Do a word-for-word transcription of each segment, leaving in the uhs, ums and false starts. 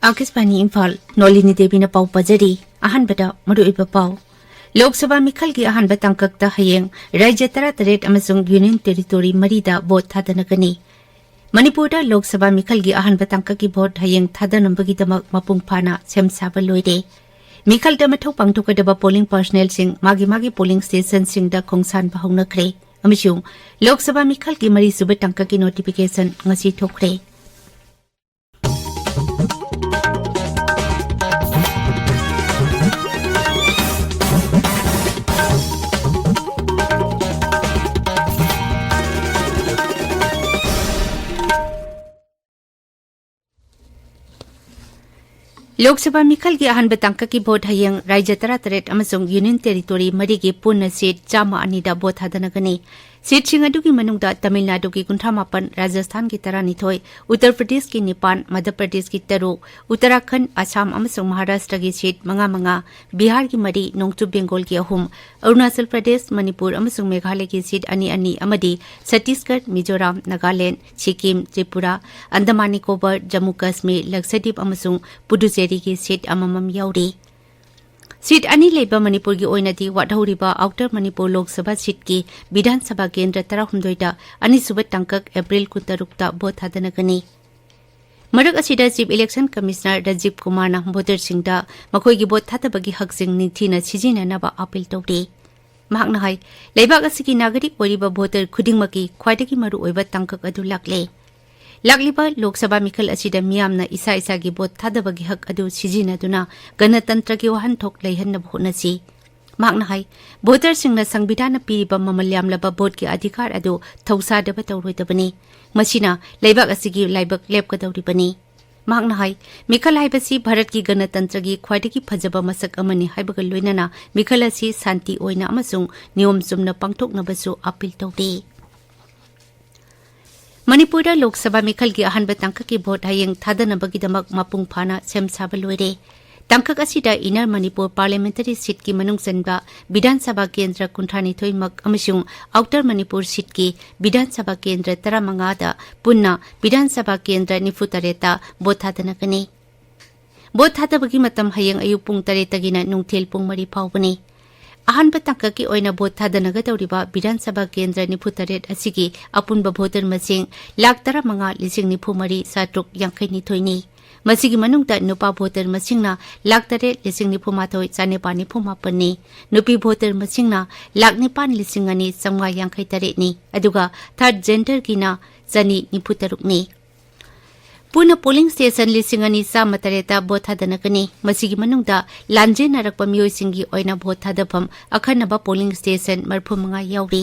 ꯑꯥꯀꯥꯁꯕꯥꯅꯤ ꯏꯝꯐꯥꯜ, ꯅꯣꯂꯤꯅꯤ ꯗꯦꯕꯤꯅ ꯄꯥꯎ ꯄꯥꯖꯔꯤ꯫ ꯑꯍꯥꯟꯕꯗ ꯃꯔꯨꯑꯣꯏꯕ ꯄꯥꯎ꯫ ꯂꯣꯛ ꯁꯚꯥ ꯃꯤꯈꯜꯒꯤ ꯑꯍꯥꯟꯕ ꯇꯥꯡꯀꯛꯇ ꯍꯌꯦꯡ ꯔꯥꯖ꯭ꯌ ꯇꯔꯥꯇꯔꯦꯠ ꯑꯃꯁꯨꯡ ꯌꯨꯅꯤꯌꯟ ꯇꯦꯔꯤꯇꯣꯔꯤ ꯃꯔꯤꯗ ꯚꯣꯠ ꯊꯥꯗꯅꯒꯅꯤ꯫ ꯃꯅꯤꯄꯨꯔꯗ ꯂꯣꯛ ꯁꯚꯥ ꯃꯤꯈꯜꯒꯤ ꯑꯍꯥꯟꯕ ꯇꯥꯡꯀꯛꯀꯤ ꯚꯣꯠ ꯍꯌꯦꯡ ꯊꯥꯗꯅꯕꯒꯤꯗꯃꯛ ꯃꯄꯨꯡ ꯐꯥꯅ ꯁꯦꯝ ꯁꯥꯕ ꯂꯣꯏꯔꯦ꯫ ꯃꯤꯈꯜꯗ ꯃꯊꯧ ꯄꯥꯡꯊꯣꯛꯀꯗꯕ ꯄꯣꯂꯤꯡ ꯄꯥꯔꯁꯅꯦꯜꯁꯤꯡ ꯃꯥꯒꯤ ꯃꯥꯒꯤ ꯄꯣꯂꯤꯡ ꯁ꯭ꯇꯦꯁꯟꯁꯤꯡꯗ ꯈꯣꯡꯁꯥꯟꯕ ꯍꯧꯅꯈ꯭ꯔꯦ ꯑꯃꯁꯨꯡ ꯂꯣꯛ ꯁꯚꯥ ꯃꯤꯈꯜꯒꯤ ꯃꯔꯤꯁꯨꯕ ꯇꯥꯡꯀꯛꯀꯤ ꯅꯣꯇꯤꯐꯤꯀꯦꯁꯟ ꯉꯁꯤ ꯊꯣꯛꯈ꯭ꯔꯦ꯫ ꯂꯣꯛ ꯁꯚꯥ ꯃꯤꯈꯜꯒꯤ ꯑꯍꯥꯟꯕ ꯇꯥꯡꯀꯛꯀꯤ ꯚꯣꯠ ꯍꯌꯦꯡ ꯔꯥꯖ꯭ꯌ ꯇꯔꯥꯇꯔꯦꯠ ꯑꯃꯁꯨꯡ ꯌꯨꯅꯤꯌꯟ ꯇꯦꯔꯤꯇꯣꯔꯤ ꯃꯔꯤꯒꯤ ꯄꯨꯟꯅ ꯁꯤꯠ ꯆꯥꯝꯃ ꯑꯅꯤꯗ ꯚꯣꯠ ꯊꯥꯗꯅꯒꯅꯤ꯫ ꯁꯤꯠꯁꯤꯡ ꯑꯗꯨꯒꯤ ꯃꯅꯨꯡꯗ ꯇꯥꯃꯤꯜ ꯅꯥꯗꯨꯒꯤ ꯀꯨꯟꯊ꯭ꯔꯥ ꯃꯥꯄꯟ, ꯔꯥꯖꯁꯊꯥꯟꯒꯤ ꯇꯔꯥꯅꯤꯊꯣꯏ, ꯎꯠꯇꯔ ꯄ꯭ꯔꯗꯦꯁꯀꯤ ꯅꯤꯄꯥꯟ, ꯃꯙ꯭ꯌ ꯄ꯭ꯔꯗꯦꯁꯀꯤ ꯇꯔꯨꯛ, ꯎꯠꯇꯔꯥꯈꯟꯗ, ꯑꯁꯥꯝ ꯑꯃꯁꯨꯡ ꯃꯍꯥꯔꯥꯁꯇ꯭ꯔꯒꯤ ꯁꯤꯠ ꯃꯉꯥ ꯃꯉꯥ, ꯕꯤꯍꯥꯔꯒꯤ ꯃꯔꯤ, ꯅꯣꯡꯆꯨꯞ ꯕꯦꯡꯒꯣꯜꯒꯤ ꯑꯍꯨꯝ, ꯑꯔꯨꯅꯥꯆꯜ ꯄ꯭ꯔꯗꯦꯁ, ꯃꯅꯤꯄꯨꯔ ꯑꯃꯁꯨꯡ ꯃꯦꯘꯥꯂꯌꯒꯤ ꯁꯤꯠ ꯑꯅꯤ ꯑꯅꯤ ꯑꯃꯗꯤ ꯁꯠꯇꯤꯁꯒꯔ, ꯃꯤꯖꯣꯔꯥꯝ, ꯅꯥꯒꯥꯂꯦꯟꯗ, ꯁꯤꯛꯀꯤꯝ, ꯇ꯭ꯔꯤꯄꯨꯔꯥ, ꯑꯟꯗꯃꯥꯟ ꯅꯤꯀꯣꯕꯔ, ꯖꯝꯃꯨ ꯀꯥꯁꯃꯤꯔ, ꯂꯛꯁꯗꯤꯞ ꯑꯃꯁꯨꯡ ꯄꯨꯗꯨꯆꯦꯔꯤꯒꯤ ꯁꯤꯠ ꯑꯃꯃꯝ ꯌꯥꯎꯔꯤ꯫ ꯁꯤꯠ ꯑꯅꯤ ꯂꯩꯕ ꯃꯅꯤꯄꯨꯔꯒꯤ ꯑꯣꯏꯅꯗꯤ ꯋꯥꯠꯍꯧꯔꯤꯕ ꯑꯥꯎꯇꯔ ꯃꯅꯤꯄꯨꯔ ꯂꯣꯛ ꯁꯚꯥ ꯁꯤꯠꯀꯤ ꯕꯤꯙꯥꯟ ꯁꯚꯥ ꯀꯦꯟꯗ꯭ꯔ ꯇꯔꯥꯍꯨꯝꯗꯣꯏꯗ ꯑꯅꯤꯁꯨꯕ ꯇꯥꯡꯀꯛ ꯑꯦꯄ꯭ꯔꯤꯜ ꯀꯨꯟꯇꯔꯨꯛꯇ ꯚꯣꯠ ꯊꯥꯗꯅꯒꯅꯤ꯫ ꯃꯔꯛ ꯑꯁꯤꯗ ꯆꯤꯐ ꯏꯂꯦꯛꯁꯟ ꯀꯃꯤꯁꯅꯔ ꯔꯥꯖꯤꯕ ꯀꯨꯃꯥꯔꯅ ꯚꯣꯇꯔꯁꯤꯡꯗ ꯃꯈꯣꯏꯒꯤ ꯚꯣꯠ ꯊꯥꯗꯕꯒꯤ ꯍꯛꯁꯤꯡ ꯅꯤꯡꯊꯤꯅ ꯁꯤꯖꯤꯟꯅꯅꯕ ꯑꯥꯄꯤꯜ ꯇꯧꯔꯤ꯫ ꯃꯍꯥꯛꯅ ꯍꯥꯏ, ꯂꯩꯕꯥꯛ ꯑꯁꯤꯒꯤ ꯅꯥꯒꯔꯤꯛ ꯑꯣꯏꯔꯤꯕ ꯚꯣꯇꯔ ꯈꯨꯗꯤꯡꯃꯛꯀꯤ ꯈ꯭ꯋꯥꯏꯗꯒꯤ ꯃꯔꯨꯑꯣꯏꯕ ꯇꯥꯡꯀꯛ ꯑꯗꯨ ꯂꯥꯛꯂꯦ꯫ ꯂꯥꯛꯂꯤꯕ ꯂꯣꯛ ꯁꯚꯥ ꯃꯤꯈꯜ ꯑꯁꯤꯗ ꯃꯤꯌꯥꯝꯅ ꯏꯁꯥ ꯏꯁꯥꯒꯤ ꯚꯣꯠ ꯊꯥꯗꯕꯒꯤ ꯍꯛ ꯑꯗꯨ ꯁꯤꯖꯤꯟꯅꯗꯨꯅ ꯒꯅꯇꯟꯇ꯭ꯔꯒꯤ ꯋꯥꯍꯟꯊꯣꯛ ꯂꯩꯍꯟꯅꯕ ꯍꯣꯠꯅꯁꯤ꯫ ꯃꯍꯥꯛꯅ ꯍꯥꯏ, ꯚꯣꯇꯔꯁꯤꯡꯅ ꯁꯪꯕꯤꯙꯥꯟꯅ ꯄꯤꯔꯤꯕ ꯃꯃꯜ ꯌꯥꯝꯂꯕ ꯚꯣꯠꯀꯤ ꯑꯙꯤꯀꯥꯔ ꯑꯗꯨ ꯊꯧꯁꯥꯗꯕ ꯇꯧꯔꯣꯏꯗꯕꯅꯤ꯫ ꯃꯁꯤꯅ ꯂꯩꯕꯥꯛ ꯑꯁꯤꯒꯤ ꯂꯥꯏꯕꯛ ꯂꯦꯞꯀꯗꯧꯔꯤꯕꯅꯤ꯫ ꯃꯍꯥꯛꯅ ꯍꯥꯏ, ꯃꯤꯈꯜ ꯍꯥꯏꯕꯁꯤ ꯚꯥꯔꯠꯀꯤ ꯒꯅꯇꯟꯇ꯭ꯔꯒꯤ ꯈ꯭ꯋꯥꯏꯗꯒꯤ ꯐꯖꯕ ꯃꯁꯛ ꯑꯃꯅꯤ ꯍꯥꯏꯕꯒ ꯂꯣꯏꯅꯅ ꯃꯤꯈꯜ ꯑꯁꯤ ꯁꯥꯟꯇꯤ ꯑꯣꯏꯅ ꯑꯃꯁꯨꯡ ꯅꯤꯌꯣꯝ ꯆꯨꯝꯅ ꯄꯥꯡꯊꯣꯛꯅꯕꯁꯨ ꯑꯥꯄꯤꯜ ꯇꯧꯔꯤ꯫ ꯃꯅꯤꯄꯨꯔꯗ ꯂꯣꯛ ꯁꯚꯥ ꯃꯤꯈꯜꯒꯤ ꯑꯍꯥꯟꯕ ꯇꯥꯡꯀꯛꯀꯤ ꯚꯣꯠ ꯍꯌꯦꯡ ꯊꯥꯗꯅꯕꯒꯤꯗꯃꯛ ꯃꯄꯨꯡ ꯐꯥꯅ ꯁꯦꯝ ꯁꯥꯕ ꯂꯣꯏꯔꯦ꯫ ꯇꯥꯡꯀꯛ ꯑꯁꯤꯗ ꯏꯟꯅꯔ ꯃꯅꯤꯄꯨꯔ ꯄꯥꯔꯂꯤꯌꯥꯃꯦꯟꯇꯔꯤ ꯁꯤꯠꯀꯤ ꯃꯅꯨꯡ ꯆꯟꯕ ꯕꯤꯙꯥꯟ ꯁꯚꯥ ꯀꯦꯟꯗ꯭ꯔ ꯀꯨꯟꯊ꯭ꯔꯥꯅꯤꯊꯣꯏꯃꯛ ꯑꯃꯁꯨꯡ ꯑꯥꯎꯇꯔ ꯃꯅꯤꯄꯨꯔ ꯁꯤꯠꯀꯤ ꯕꯤꯙꯥꯟ ꯁꯚꯥ ꯀꯦꯟꯗ꯭ꯔ ꯇꯔꯥꯃꯉꯥꯗ ꯄꯨꯟꯅ ꯕꯤꯙꯥꯟ ꯁꯚꯥ ꯀꯦꯟꯗ꯭ꯔ ꯅꯤꯐꯨꯇꯔꯦꯠꯇ ꯚꯣꯠ ꯊꯥꯗꯅꯒꯅꯤ꯫ ꯚꯣꯠ ꯊꯥꯗꯕꯒꯤ ꯃꯇꯝ ꯍꯌꯦꯡ ꯑꯌꯨꯛ ꯄꯨꯡ ꯇꯔꯦꯠꯇꯒꯤꯅ ꯅꯨꯡꯊꯤꯜ ꯄꯨꯡ ꯃꯔꯤ ꯐꯥꯎꯕꯅꯤ꯫ ꯑꯍꯥꯟꯕ ꯇꯥꯡꯀꯛꯀꯤ ꯑꯣꯏꯅ ꯚꯣꯠ ꯊꯥꯗꯅꯒꯗꯧꯔꯤꯕ ꯕꯤꯙꯥꯟ ꯁꯚꯥ ꯀꯦꯟꯗ꯭ꯔ ꯅꯤꯐꯨ ꯇꯔꯦꯠ ꯑꯁꯤꯒꯤ ꯑꯄꯨꯟꯕ ꯚꯣꯇꯔ ꯃꯁꯤꯡ ꯂꯥꯈ ꯇꯔꯥꯃꯉꯥ ꯂꯤꯁꯤꯡ ꯅꯤꯐꯨ ꯃꯔꯤ ꯆꯥꯇ꯭ꯔꯨꯛ ꯌꯥꯡꯈꯩ ꯅꯤꯊꯣꯏꯅꯤ꯫ ꯃꯁꯤꯒꯤ ꯃꯅꯨꯡꯗ ꯅꯨꯄꯥ ꯚꯣꯇꯔ ꯃꯁꯤꯡꯅ ꯂꯥꯈ ꯇꯔꯦꯠ ꯂꯤꯁꯤꯡ ꯅꯤꯐꯨ ꯃꯥꯊꯣꯏ ꯆꯥꯅꯤꯄꯥꯟ ꯅꯤꯐꯨ ꯃꯥꯄꯟꯅꯤ꯫ ꯅꯨꯄꯤ ꯚꯣꯇꯔ ꯃꯁꯤꯡꯅ ꯂꯥꯈ ꯅꯤꯄꯥꯟ ꯂꯤꯁꯤꯡ ꯑꯅꯤ ꯆꯥꯝꯃꯉꯥ ꯌꯥꯡꯈꯩ ꯇꯔꯦꯠꯅꯤ꯫ ꯑꯗꯨꯒ ꯊꯥꯔꯗ ꯖꯦꯟꯗꯔꯒꯤꯅ ꯆꯅꯤ ꯅꯤꯐꯨ ꯇꯔꯨꯛꯅꯤ꯫ ꯄꯨꯟꯅ ꯄꯣꯂꯤꯡ ꯁ꯭ꯇꯦꯁꯟ ꯂꯤꯁꯤꯡ ꯑꯅꯤ ꯆꯥꯝꯃ ꯇꯔꯦꯠꯇ ꯚꯣꯠ ꯊꯥꯗꯅꯒꯅꯤ꯫ ꯃꯁꯤꯒꯤ ꯃꯅꯨꯡꯗ ꯂꯥꯟꯖꯦꯟꯅꯔꯛꯄ ꯃꯤꯑꯣꯏꯁꯤꯡꯒꯤ ꯑꯣꯏꯅ ꯚꯣꯠ ꯊꯥꯗꯐꯝ ꯑꯈꯟꯅꯕ ꯄꯣꯂꯤꯡ ꯁ꯭ꯇꯦꯁꯟ ꯃꯔꯤꯐꯨ ꯃꯉꯥ ꯌꯥꯎꯔꯤ꯫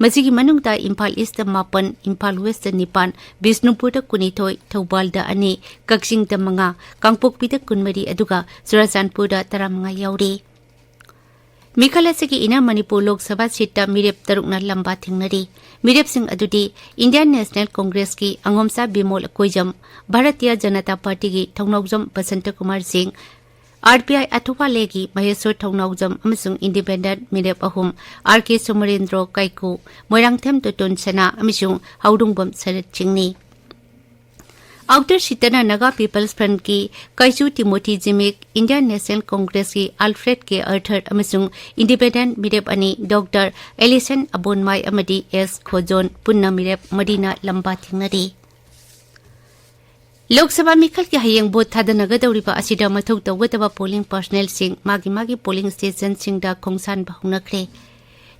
ꯃꯁꯤꯒꯤ ꯃꯅꯨꯡꯗ ꯏꯝꯐꯥꯜ ꯏꯁꯇ ꯃꯥꯄꯟ, ꯏꯝꯐꯥꯜ ꯋꯦꯁꯇ ꯅꯤꯄꯥꯟ, ꯕꯤꯁꯅꯨꯄꯨꯔꯗ ꯀꯨꯟꯅꯤꯊꯣꯏ, ꯊꯧꯕꯥꯜꯗ ꯑꯅꯤ, ꯀꯛꯆꯤꯡꯗ ꯃꯉꯥ, ꯀꯥꯡꯄꯣꯛꯄꯤꯗ ꯀꯨꯟꯃꯔꯤ, ꯑꯗꯨꯒ ꯆꯨꯔꯥꯆꯥꯟꯄꯨꯔꯗ ꯇꯔꯥꯃꯉꯥ ꯌꯥꯎꯔꯤ꯫ ꯃꯤꯈꯜ ꯑꯁꯤꯒꯤ ꯏꯅꯔ ꯃꯅꯤꯄꯨꯔ ꯂꯣꯛ ꯁꯚꯥ ꯁꯤꯠꯇ ꯃꯤꯔꯦꯞ ꯇꯔꯨꯛꯅ ꯂꯝꯕꯥ ꯊꯦꯡꯅꯔꯤ꯫ ꯃꯤꯔꯦꯞꯁꯤꯡ ꯑꯗꯨꯗꯤ ꯏꯟꯗꯤꯌꯟ ꯅꯦꯁꯅꯦꯜ ꯀꯣꯡꯒ꯭ꯔꯦꯁꯀꯤ ꯑꯉꯣꯝꯆꯥ ꯕꯤꯃꯣꯜ ꯑꯀꯣꯏꯖꯝ, ꯚꯥꯔꯇꯤꯌ ꯖꯅꯇꯥ ꯄꯥꯔꯇꯤꯒꯤ ꯊꯧꯅꯥꯎꯖꯝ ꯕꯁꯟꯇ ꯀꯨꯃꯥꯔ ꯁꯤꯡ, ꯑꯥꯔ ꯄꯤ ꯑꯥꯏ ꯑꯊꯨꯋꯥꯂꯦꯒꯤ ꯃꯍꯦꯁꯣꯔ ꯊꯧꯅꯥꯎꯖꯝ ꯑꯃꯁꯨꯡ ꯏꯟꯗꯤꯄꯦꯟꯗꯦꯟꯠ ꯃꯤꯔꯦꯞ ꯑꯍꯨꯝ, ꯑꯥꯔ ꯀꯦ ꯁꯣꯃꯔꯦꯟꯗ꯭ꯔꯣ ꯀꯥꯏꯀꯨ, ꯃꯣꯏꯔꯥꯡꯊꯦꯝ ꯇꯣꯇꯣꯟ ꯁꯅꯥ ꯑꯃꯁꯨꯡ ꯍꯥꯎꯗꯣꯡꯕꯝ ꯁꯔꯠ ꯁꯤꯡꯅꯤ꯫ ꯑꯥꯎꯇꯔ ꯁꯤꯠꯇꯅ ꯅꯥꯒꯥ ꯄꯤꯄꯜꯁ ꯐ꯭ꯔꯟꯠꯀꯤ Kaichu Timothy Zimik, Indian national ꯀꯣꯡꯒ꯭ꯔꯦꯁꯀꯤ ꯑꯜꯐ꯭ꯔꯦꯗ ꯀꯦ ꯑꯔꯊꯔ ꯑꯃꯁꯨꯡ ꯏꯟꯗꯤꯄꯦꯟꯗꯦꯟꯠ ꯃꯤꯔꯦꯞ ꯑꯅꯤ ꯗꯣꯛꯇꯔ ꯑꯦꯂꯤꯁꯟ ꯑꯕꯣꯟꯃꯥꯏ ꯑꯃꯗꯤ ꯑꯦꯁ ꯈꯣꯖꯣꯟ ꯄꯨꯟꯅ ꯃꯤꯔꯦꯞ ꯃꯔꯤꯅ ꯂꯝꯕꯥ ꯊꯦꯡꯅꯔꯤ꯫ ꯂꯣꯛ ꯁꯚꯥ ꯃꯤꯈꯜꯒꯤ ꯍꯌꯦꯡ ꯚꯣꯠ ꯊꯥꯗꯅꯒꯗꯧꯔꯤꯕ ꯑꯁꯤꯗ ꯃꯊꯧ ꯇꯧꯒꯗꯕ ꯄꯣꯂꯤꯡ ꯄꯥꯔꯁꯅꯦꯜꯁꯤꯡ ꯃꯥꯒꯤ ꯃꯥꯒꯤ ꯄꯣꯂꯤꯡ ꯁ꯭ꯇꯦꯁꯟꯁꯤꯡꯗ ꯈꯣꯡꯁꯥꯟꯕ ꯍꯧꯅꯈ꯭ꯔꯦ꯫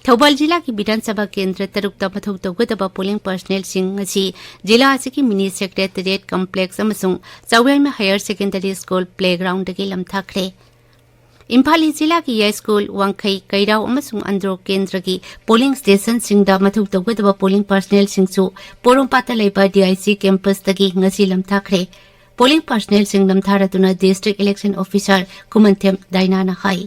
ꯊꯧꯕꯥꯜ ꯖꯤꯂꯥꯒꯤ ꯕꯤꯙꯥꯟ ꯁꯚꯥ ꯀꯦꯟꯗ꯭ꯔ ꯇꯔꯨꯛꯇ ꯃꯊꯧ ꯇꯧꯒꯗꯕ ꯄꯣꯂꯤꯡ ꯄꯥꯔꯁꯅꯦꯜꯁꯤꯡ ꯉꯁꯤ ꯖꯤꯂꯥ ꯑꯁꯤꯒꯤ ꯃꯤꯅꯤ ꯁꯦꯀ꯭ꯔꯦꯇꯔꯤꯌꯦꯠ ꯀꯝꯄ꯭ꯂꯦꯛꯁ ꯑꯃꯁꯨꯡ ꯆꯥꯎꯋꯦꯜꯃ ꯍꯥꯌꯔ ꯁꯦꯀꯦꯟꯗꯔꯤ ꯁ꯭ꯀꯨꯜ ꯄ꯭ꯂꯦꯒ꯭ꯔꯥꯎꯟꯗꯒꯤ ꯂꯝꯊꯥꯈ꯭ꯔꯦ꯫ ꯏꯝꯐꯥꯜ ꯏꯁ ꯖꯤꯂꯥꯒꯤ ꯌꯥꯏꯁ꯭ꯀꯨꯜ, ꯋꯥꯡꯈꯩ, ꯀꯩꯔꯥꯎ ꯑꯃꯁꯨꯡ ꯑꯟꯗ꯭ꯔꯣ ꯀꯦꯟꯗ꯭ꯔꯒꯤ ꯄꯣꯂꯤꯡ ꯁ꯭ꯇꯦꯁꯟꯁꯤꯡꯗ ꯃꯊꯧ ꯇꯧꯒꯗꯕ ꯄꯣꯂꯤꯡ ꯄꯥꯔꯁꯅꯦꯜꯁꯤꯡꯁꯨ ꯄꯣꯔꯣꯝꯄꯥꯠꯇ ꯂꯩꯕ ꯗꯤ ꯑꯥꯏ ꯁꯤ ꯀꯦꯝꯄꯁꯇꯒꯤ ꯉꯁꯤ ꯂꯝꯊꯥꯈ꯭ꯔꯦ꯫ ꯄꯣꯂꯤꯡ ꯄꯥꯔꯁꯅꯦꯜꯁꯤꯡ ꯂꯝꯊꯥꯔꯗꯨꯅ ꯗꯤꯁꯇ꯭ꯔꯤꯛ ꯏꯂꯦꯛꯁꯟ ꯑꯣꯐꯤꯁꯥꯔ ꯈꯨꯃꯟꯊꯦꯝ ꯗꯥꯏꯅꯥꯅ ꯍꯥꯏ꯫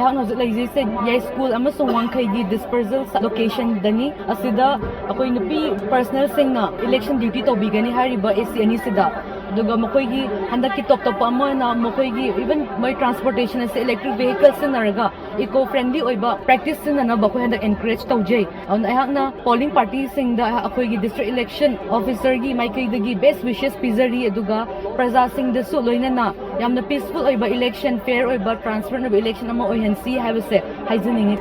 ꯑꯩꯍꯥꯛꯅ ꯍꯧꯖꯤꯛ ꯂꯩꯖꯩꯁꯦ ꯌꯥꯏꯁ꯭ꯀꯨꯜ ꯑꯃꯁꯨꯡ ꯋꯥꯡꯈꯩꯒꯤ ꯗꯤꯁꯄꯔꯖꯜ ꯂꯣꯀꯦꯁꯟꯗꯅꯤ꯫ ꯑꯁꯤꯗ ꯑꯩꯈꯣꯏ ꯅꯨꯄꯤ ꯄꯥꯔꯁꯅꯦꯜꯁꯤꯡꯅ ꯏꯂꯦꯛꯁꯟ ꯗ꯭ꯌꯨꯇꯤ ꯇꯧꯕꯤꯒꯅꯤ ꯍꯥꯏꯔꯤꯕ ꯑꯦ ꯁꯤ ꯑꯅꯤꯁꯤꯗ꯫ ꯑꯗꯨꯒ ꯃꯈꯣꯏꯒꯤ ꯍꯟꯗꯛꯀꯤ ꯇꯣꯞ ꯇꯣꯞꯄ ꯑꯃ ꯑꯣꯏꯅ ꯃꯈꯣꯏꯒꯤ even ꯃꯣꯏ transportation ꯑꯁꯦ electric vehicle ꯁꯤꯖꯤꯟꯅꯔꯒ eco friendly ꯑꯣꯏꯕ practice ꯁꯤꯖꯤꯟꯅꯅꯕ ꯑꯩꯈꯣꯏ ꯍꯟꯗꯛ encourage ꯇꯧꯖꯩ꯫ ꯑꯗꯨꯅ ꯑꯩꯍꯥꯛꯅ polling party ꯁꯤꯡꯗ ꯑꯩꯈꯣꯏꯒꯤ district election officer ꯒꯤ ꯃꯥꯏꯀꯩꯗꯒꯤ best wishes ꯄꯤꯖꯔꯤ, ꯑꯗꯨꯒ ꯄ꯭ꯔꯖꯥꯁꯤꯡꯗꯁꯨ ꯂꯣꯏꯅꯅ ꯌꯥꯝꯅ peaceful ꯑꯣꯏꯕ election, fair ꯑꯣꯏꯕ, transparent ꯑꯣꯏꯕ election ꯑꯃ ꯑꯣꯏꯍꯟꯁꯤ ꯍꯥꯏꯕꯁꯦ ꯍꯥꯏꯖꯅꯤꯡꯉꯤ꯫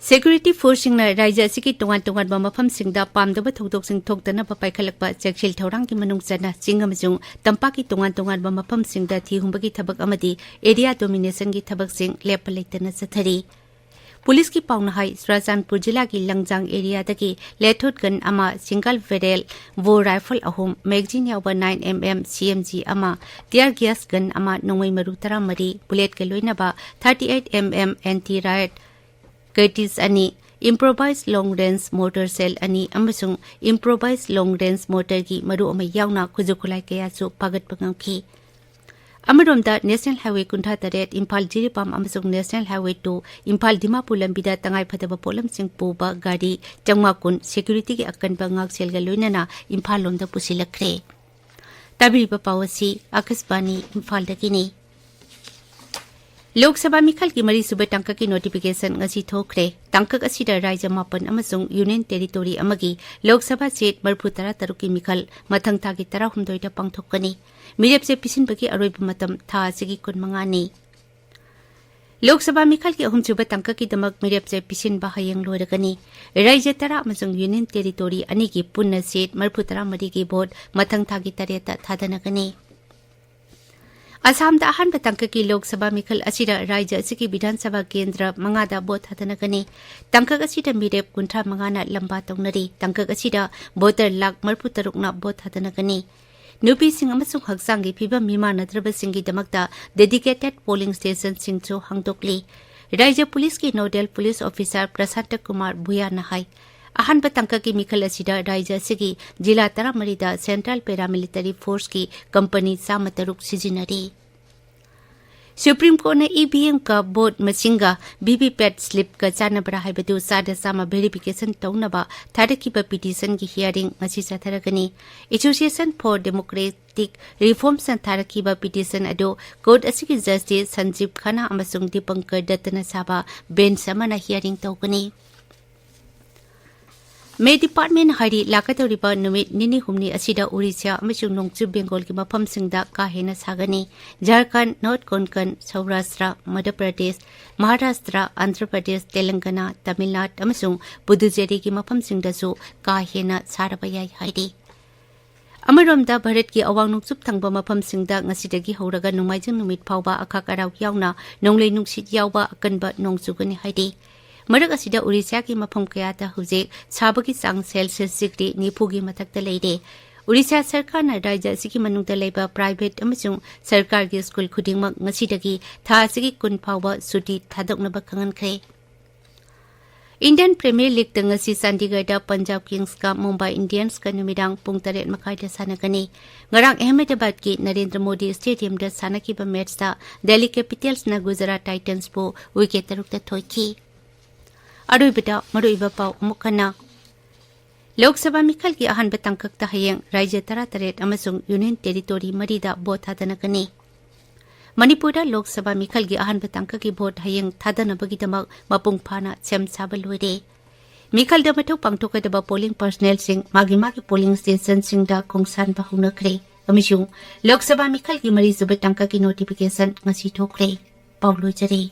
Security force ꯁꯤꯡꯅ ꯔꯥꯖ꯭ꯌ ꯑꯁꯤꯒꯤ ꯇꯣꯉꯥꯟ ꯇꯣꯉꯥꯟꯕ ꯃꯐꯝꯁꯤꯡꯗ ꯄꯥꯝꯗꯕ ꯊꯧꯗꯣꯛꯁꯤꯡ ꯊꯣꯛꯇꯅꯕ ꯄꯥꯏꯈꯠꯂꯛꯄ ꯆꯦꯛꯁꯤꯜ ꯊꯧꯔꯥꯡꯒꯤ ꯃꯅꯨꯡ ꯆꯟꯅ ꯆꯤꯡ ꯑꯃꯁꯨꯡ ꯇꯝꯄꯥꯛꯀꯤ ꯇꯣꯉꯥꯟ ꯇꯣꯉꯥꯟꯕ ꯃꯐꯝꯁꯤꯡꯗ ꯊꯤꯍꯨꯝꯕꯒꯤ ꯊꯕꯛ ꯑꯃꯗꯤ area domination ꯒꯤ ꯊꯕꯛꯁꯤꯡ ꯂꯦꯞꯄ ꯂꯩꯇꯅ ꯆꯠꯊꯔꯤ꯫ ꯄꯨꯂꯤꯁꯀꯤ ꯄꯥꯎꯅ ꯍꯥꯏ, ꯆꯨꯔꯥꯆꯥꯟꯄꯨꯔ ꯖꯤꯂꯥꯒꯤ ꯂꯪꯖꯥꯡ area ꯗꯒꯤ lethot gun ꯑꯃ, single barrel bore rifle ꯑꯍꯨꯝ, magazine ꯌꯥꯎꯕ nine M M C M G ꯑꯃ, tear gas gun ꯑꯃ, ꯅꯣꯡꯃꯩ ꯃꯔꯨ ꯇꯔꯥꯃꯔꯤ, bullet ꯀ ꯂꯣꯏꯅꯕ thirty eight M M anti riot cartridge ꯑꯅꯤ, improvised long range mortar shell ꯑꯅꯤ ꯑꯃꯁꯨꯡ improvised long range mortar ꯒꯤ ꯃꯔꯨ ꯑꯃ ꯌꯥꯎꯅ ꯈꯨꯠꯁꯨ ꯈꯨꯠꯂꯥꯏ ꯀꯌꯥꯁꯨ ꯐꯥꯒꯠꯄ ꯉꯝꯈꯤ꯫ ꯑꯃꯔꯣꯝꯗ, National Highway ꯀꯨꯟꯊ꯭ꯔꯥ ꯇꯔꯦꯠ ꯏꯝꯐꯥꯜ ꯖꯤꯔꯤꯕꯥꯝ ꯑꯃꯁꯨꯡ National Highway two Imphal Dimapur ꯂꯝꯕꯤꯗ ꯇꯉꯥꯏ ꯐꯗꯕ ꯄꯣꯠꯂꯝꯁꯤꯡ ꯄꯨꯕ ꯒꯥꯔꯤ ꯆꯥꯝꯃꯉꯥ ꯀꯨꯟ security ꯒꯤ ꯑꯀꯟꯕ ꯉꯥꯛꯁꯦꯜꯒ ꯂꯣꯏꯅꯅ ꯏꯝꯐꯥꯜ ꯂꯣꯝꯗ ꯄꯨꯁꯤꯜꯂꯛꯈ꯭ꯔꯦ꯫ ꯇꯥꯕꯤꯔꯤꯕ ꯄꯥꯎ ꯑꯁꯤ ꯑꯀꯥꯁꯕꯥꯅꯤ ꯏꯝꯐꯥꯜꯗꯒꯤꯅꯤ꯫ ꯂꯣꯛ ꯁꯚꯥ ꯃꯤꯈꯜꯒꯤ ꯃꯔꯤꯁꯨꯕ ꯇꯥꯡꯀꯛꯀꯤ notification ꯉꯁꯤ ꯊꯣꯛꯈ꯭ꯔꯦ꯫ ꯇꯥꯡꯀꯛ ꯑꯁꯤꯗ ꯔꯥꯖ꯭ꯌ ꯃꯥꯄꯟ ꯑꯃꯁꯨꯡ Union Territory ꯑꯃꯒꯤ ꯂꯣꯛ ꯁꯚꯥ seat ꯃꯔꯤꯐꯨ ꯇꯔꯥ ꯇꯔꯨꯛꯀꯤ ꯃꯤꯈꯜ ꯃꯊꯪ ꯊꯥꯒꯤ ꯇꯔꯥꯍꯨꯝꯗꯣꯏꯗ ꯄꯥꯡꯊꯣꯛꯀꯅꯤ꯫ ꯃꯤꯔꯦꯞ ꯆꯦ ꯄꯤꯁꯤꯟꯕꯒꯤ ꯑꯔꯣꯏꯕ ꯃꯇꯝ ꯊꯥ ꯑꯁꯤꯒꯤ ꯀꯨꯟꯃꯉꯥꯅꯤ꯫ ꯂꯣꯛ ꯁꯚꯥ ꯃꯤꯈꯜꯒꯤ ꯑꯍꯨꯝꯁꯨꯕ ꯇꯥꯡꯀꯛꯀꯤꯗꯃꯛ ꯃꯤꯔꯦꯞ ꯆꯦ ꯄꯤꯁꯤꯟꯕ ꯍꯌꯦꯡ ꯂꯣꯏꯔꯒꯅꯤ꯫ ꯔꯥꯖ꯭ꯌ ꯇꯔꯥ ꯑꯃꯁꯨꯡ Union Territory ꯑꯅꯤꯒꯤ ꯄꯨꯟꯅ seat ꯃꯔꯤꯐꯨ ꯇꯔꯥ ꯃꯔꯤꯒꯤ vote ꯃꯊꯪ ꯊꯥꯒꯤ ꯇꯔꯦꯠꯇ ꯊꯥꯗꯅꯒꯅꯤ꯫ ꯑꯁꯥꯝꯗ ꯑꯍꯥꯟꯕ ꯇꯥꯡꯀꯛꯀꯤ ꯂꯣꯛ ꯁꯚꯥ ꯃꯤꯈꯜ ꯑꯁꯤꯗ ꯔꯥꯖ꯭ꯌ ꯑꯁꯤꯒꯤ ꯕꯤꯙꯥꯟ ꯁꯚꯥ ꯀꯦꯟꯗ꯭ꯔ ꯃꯉꯥꯗ vote ꯊꯥꯗꯅꯒꯅꯤ꯫ ꯇꯥꯡꯀꯛ ꯑꯁꯤꯗ ꯃꯤꯔꯦꯞ ꯀꯨꯟꯊ꯭ꯔꯥ ꯃꯉꯥꯅ ꯂꯝꯕꯥ ꯇꯧꯅꯔꯤ꯫ ꯇꯥꯡꯀꯛ ꯑꯁꯤꯗ voter ꯂꯥꯈ ꯃꯔꯤꯐꯨ ꯇꯔꯨꯛꯅ vote ꯊꯥꯗꯅꯒꯅꯤ꯫ ꯅꯨꯄꯤꯁꯤꯡ ꯑꯃꯁꯨꯡ ꯍꯛꯆꯥꯡꯒꯤ ꯐꯤꯕꯝ ꯃꯤꯃꯥꯟꯅꯗ꯭ꯔꯕꯁꯤꯡꯒꯤꯗꯃꯛꯇ dedicated polling station ꯁꯤꯡꯁꯨ ꯍꯥꯡꯗꯣꯛꯂꯤ꯫ ꯔꯥꯖ꯭ꯌ ꯄꯨꯂꯤꯁꯀꯤ nodal police officer Prasanta Kumar ꯚꯨꯌꯥꯅ ꯍꯥꯏ, ꯑꯍꯥꯟꯕ ꯇꯥꯡꯀꯛꯀꯤ ꯃꯤꯈꯜ ꯑꯁꯤꯗ ꯔꯥꯖ꯭ꯌ ꯑꯁꯤꯒꯤ ꯖꯤꯂꯥ ꯇꯔꯥꯃꯔꯤꯗ Central Paramilitary Force ꯀꯤ company ꯆꯥꯝꯃ ꯇꯔꯨꯛ ꯁꯤꯖꯤꯟꯅꯔꯤ꯫ ꯁꯨꯄ꯭ꯔꯤꯝ ꯀꯣꯔꯠꯅ ꯏ ꯚꯤ ꯑꯦꯝꯒ ꯚꯣꯠ ꯃꯁꯤꯡꯒ ꯚꯤ ꯚꯤ ꯄꯦꯠ ꯁ꯭ꯂꯤꯞꯀ ꯆꯥꯟꯅꯕ꯭ꯔꯥ ꯍꯥꯏꯕꯗꯨ ꯆꯥꯗ ꯆꯥꯝꯃ ꯚꯦꯔꯤꯐꯤꯀꯦꯁꯟ ꯇꯧꯅꯕ ꯊꯥꯔꯛꯈꯤꯕ ꯄꯤꯇꯤꯁꯟꯒꯤ ꯍꯤꯌꯥꯔꯤꯡ ꯉꯁꯤ ꯆꯠꯊꯔꯒꯅꯤ꯫ ꯑꯦꯁꯣꯁꯤꯌꯦꯁꯟ ꯐꯣꯔ ꯗꯦꯃꯣꯀ꯭ꯔꯦꯇꯤꯛ ꯔꯤꯐꯣꯔꯝꯁꯅ ꯊꯥꯔꯛꯈꯤꯕ ꯄꯤꯇꯤꯁꯟ ꯑꯗꯨ ꯀꯣꯔꯠ ꯑꯁꯤꯒꯤ ꯖꯁꯇꯤꯁ ꯁꯟꯖꯤꯕ ꯈꯟꯅꯥ ꯑꯃꯁꯨꯡ ꯗꯤꯄꯪꯀꯔ ꯗꯠꯇꯅ ꯁꯥꯕ ꯕꯦꯟꯆ ꯑꯃꯅ ꯍꯤꯌꯥꯔꯤꯡ ꯇꯧꯒꯅꯤ꯫ ꯃꯦꯠ ꯗꯤꯄꯥꯔꯠꯃꯦꯟ ꯍꯥꯏꯔꯤ ꯂꯥꯛꯀꯗꯧꯔꯤꯕ ꯅꯨꯃꯤꯠ ꯅꯤꯅꯤ ꯍꯨꯝꯅꯤ ꯑꯁꯤꯗ ꯑꯣꯔꯤꯁꯥ ꯑꯃꯁꯨꯡ ꯅꯣꯡꯆꯨꯞ ꯕꯦꯡꯒꯣꯜꯒꯤ ꯃꯐꯝꯁꯤꯡꯗ ꯀꯥ ꯍꯦꯟꯅ ꯁꯥꯒꯅꯤ꯫ ꯖꯥꯔꯈꯟꯗ, ꯅꯣꯔꯠ ꯀꯣꯟꯀꯟ, ꯁꯧꯔꯥꯁꯇ꯭ꯔ, ꯃꯙ꯭ꯌ ꯄ꯭ꯔꯗꯦꯁ, ꯃꯍꯥꯔꯥꯁꯇ꯭ꯔ, ꯑꯟꯙ꯭ꯔ ꯄ꯭ꯔꯗꯦꯁ, ꯇꯦꯂꯪꯒꯅꯥ, ꯇꯃꯤꯜꯅꯥꯗꯨ ꯑꯃꯁꯨꯡ ꯄꯨꯗꯨꯆꯦꯔꯤꯒꯤ ꯃꯐꯝꯁꯤꯡꯗꯁꯨ ꯀꯥ ꯍꯦꯟꯅ ꯁꯥꯔꯕ ꯌꯥꯏ ꯍꯥꯏꯔꯤ꯫ ꯑꯃꯔꯣꯝꯗ, ꯚꯥꯔꯠꯀꯤ ꯑꯋꯥꯡ ꯅꯣꯡꯆꯨꯞ ꯊꯪꯕ ꯃꯐꯝꯁꯤꯡꯗ ꯉꯁꯤꯗꯒꯤ ꯍꯧꯔꯒ ꯅꯣꯡꯃꯥꯏꯖꯤꯡ ꯅꯨꯃꯤꯠ ꯐꯥꯎꯕ ꯑꯈꯥꯛ ꯑꯔꯥꯎ ꯌꯥꯎꯅ ꯅꯣꯡꯂꯩ ꯅꯨꯡꯁꯤꯠ ꯌꯥꯎꯕ ꯑꯀꯟꯕ ꯅꯣꯡ ꯆꯨꯒꯅꯤ ꯍꯥꯏꯔꯤ꯫ ꯃꯔꯛ ꯑꯁꯤꯗ, ꯑꯣꯔꯤꯁꯥꯒꯤ ꯃꯐꯝ ꯀꯌꯥꯗ ꯍꯧꯖꯤꯛ ꯁꯥꯕꯒꯤ ꯆꯥꯡ ꯁꯦꯜꯁꯤꯌꯁ ꯗꯤꯒ꯭ꯔꯤ ꯅꯤꯐꯨꯒꯤ ꯃꯊꯛꯇ ꯂꯩꯔꯦ꯫ ꯑꯣꯔꯤꯁꯥ ꯁꯔꯀꯥꯔꯅ ꯔꯥꯖ꯭ꯌ ꯑꯁꯤꯒꯤ ꯃꯅꯨꯡꯗ ꯂꯩꯕ ꯄ꯭ꯔꯥꯏꯚꯦꯠ ꯑꯃꯁꯨꯡ ꯁꯔꯀꯥꯔꯒꯤ ꯁ꯭ꯀꯨꯜ ꯈꯨꯗꯤꯡꯃꯛ ꯉꯁꯤꯗꯒꯤ ꯊꯥ ꯑꯁꯤꯒꯤ ꯀꯨꯟ ꯐꯥꯎꯕ ꯁꯨꯇꯤ ꯊꯥꯗꯣꯛꯅꯕ ꯈꯪꯍꯟꯈ꯭ꯔꯦ꯫ ꯏꯟꯗꯤꯌꯟ ꯄ꯭ꯔꯤꯃꯤꯌꯔ ꯂꯤꯒꯇ ꯉꯁꯤ ꯆꯥꯟꯗꯤꯒꯔꯗ ꯄꯟꯖꯥꯕ ꯀꯤꯡꯁꯀ ꯃꯨꯝꯕꯥꯏ ꯏꯟꯗꯤꯌꯟꯁꯀ ꯅꯨꯃꯤꯗꯥꯡ ꯄꯨꯡ ꯇꯔꯦꯠ ꯃꯈꯥꯏꯗ ꯁꯥꯟꯅꯒꯅꯤ꯫ ꯉꯔꯥꯡ ꯑꯍꯃꯦꯗꯕꯥꯗꯀꯤ ꯅꯔꯦꯟꯗ꯭ꯔ ꯃꯣꯗꯤ ꯁ꯭ꯇꯦꯗꯤꯌꯝꯗ ꯁꯥꯟꯅꯈꯤꯕ ꯃꯦꯠꯆꯇ ꯗꯦꯜꯂꯤ ꯀꯦꯄꯤꯇꯦꯜꯁꯅ ꯒꯨꯖꯔꯥꯠ ꯇꯥꯏꯇꯟꯁꯄꯨ ꯋꯤꯀꯦꯠ ꯇꯔꯨꯛꯇ ꯊꯣꯏꯈꯤ꯫ ꯑꯔꯣꯏꯕꯗ ꯃꯔꯨꯑꯣꯏꯕ ꯄꯥꯎ ꯑꯃꯨꯛ ꯍꯟꯅ꯫ ꯂꯣꯛ ꯁꯚꯥ ꯃꯤꯈꯜꯒꯤ ꯑꯍꯥꯟꯕ ꯇꯥꯡꯀꯛꯇ ꯍꯌꯦꯡ ꯔꯥꯖ꯭ꯌ ꯇꯔꯥꯇꯔꯦꯠ ꯑꯃꯁꯨꯡ ꯌꯨꯅꯤꯌꯟ ꯇꯦꯔꯤꯇꯣꯔꯤ ꯃꯔꯤꯗ ꯚꯣꯠ ꯊꯥꯗꯅꯒꯅꯤ꯫ ꯃꯅꯤꯄꯨꯔꯗ ꯂꯣꯛ ꯁꯚꯥ ꯃꯤꯈꯜꯒꯤ ꯑꯍꯥꯟꯕ ꯇꯥꯡꯀꯛꯀꯤ ꯚꯣꯠ ꯍꯌꯦꯡ ꯊꯥꯗꯅꯕꯒꯤꯗꯃꯛ ꯃꯄꯨꯡ ꯐꯥꯅ ꯁꯦꯝ ꯁꯥꯕ ꯂꯣꯏꯔꯦ꯫ ꯃꯤꯈꯜꯗ ꯃꯊꯧ ꯄꯥꯡꯊꯣꯛꯀꯗꯕ ꯄꯣꯂꯤꯡ ꯄꯔꯁꯅꯦꯜꯁꯤꯡ ꯃꯥꯒꯤ ꯃꯥꯒꯤ ꯄꯣꯂꯤꯡ ꯁ꯭ꯇꯦꯁꯟꯁꯤꯡꯗ ꯈꯣꯡꯁꯥꯟꯕ ꯍꯧꯅꯈ꯭ꯔꯦ ꯑꯃꯁꯨꯡ ꯂꯣꯛ ꯁꯚꯥ ꯃꯤꯈꯜꯒꯤ ꯃꯔꯤꯁꯨꯕ ꯇꯥꯡꯀꯛꯀꯤ ꯅꯣꯇꯤꯐꯤꯀꯦꯁꯟ ꯉꯁꯤ ꯊꯣꯛꯈ꯭ꯔꯦ꯫ ꯄꯥꯎ ꯂꯣꯏꯖꯔꯦ꯫